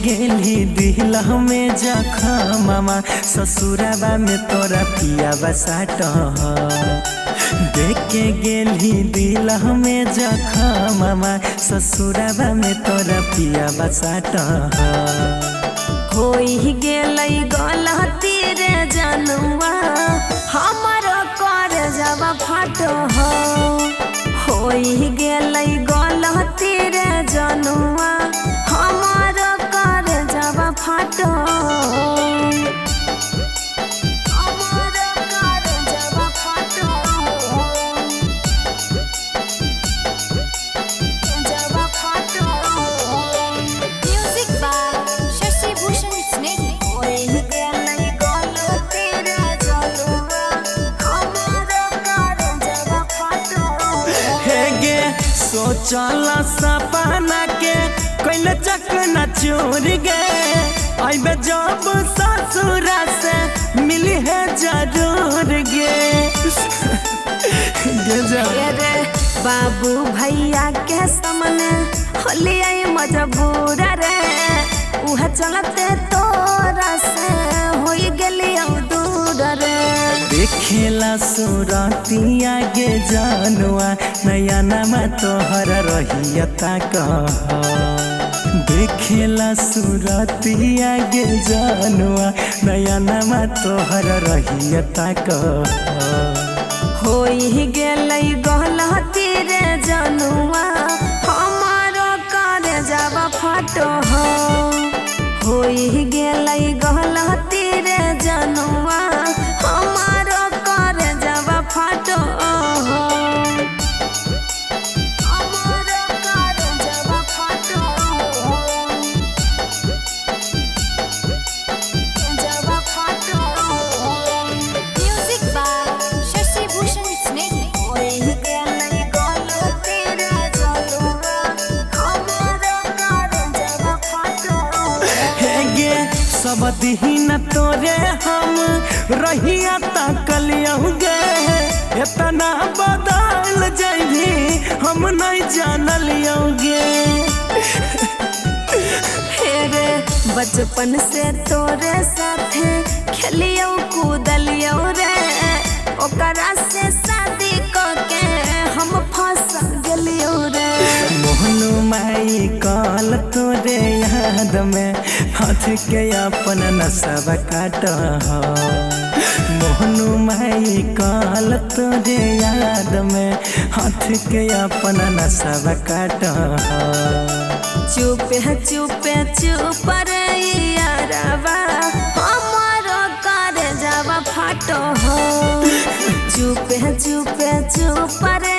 गेली दिल में जखमामा ससुराबा में तोरा पियाबा साट। देख के गेली दिल में जखमामा ससुराबा में तोरा पियाबा साट। होई गेलै गलती रे जनुआ हमर कर जावा फाटो हो। होई गेलै गलती रे जनुआ हमर कर जावा फाटो। हमर कर जावा फाटो। जावा फाटो। Music by Shashi Bhushan Snehi. होई गेलै गलती रे जनुआ हमर कर जावा फाटो। हे गे सोचल सपना के कैल चकना चोर गे, अबे जब ससुरा से मिली है जरूर गे। गे जा रे बाबू भैया के सामने होलिया मजबूर रे, उह चलते तोरा से होई गेलियौ दूर रे। देखेला सुरतिया गे जानुआ नया नाम तोहर रहिया ताक। देखेला सुरतिया गे जानुआ नया नाम तोहर रहिया ताक। होई गेलै गलती रे जनुआ हमर कर जावा फाटो हो। होई गेलै गलती रे जनुआ हमर कर जावा फाटो हो। हमर कर जावा फाटो। जावा फाटो। Music by Shashi Bhushan Snehi. होई गेलै गलती रे जनुआ हमर कर जावा फाटो। हे गे सब दीन तोरे हम रहिया ताकलियौ गे, इतना बदल जैभी हम नहीं जानलियौ गे। हे रे बचपन से तोरे साथे खेलियौ कूदलियौ रे, ओकरा से शादी क के हम फंस गेलियौ रे। मोहनु माई कल तोरे याद में हाथ के अपन नसब काट। मोहनु माई कल तोरे याद में हाथ के अपन नसब काट। चुप है चुप चुप रे यारवा हमर कर जावा फाटो हो। चुप है चुप चुप रे।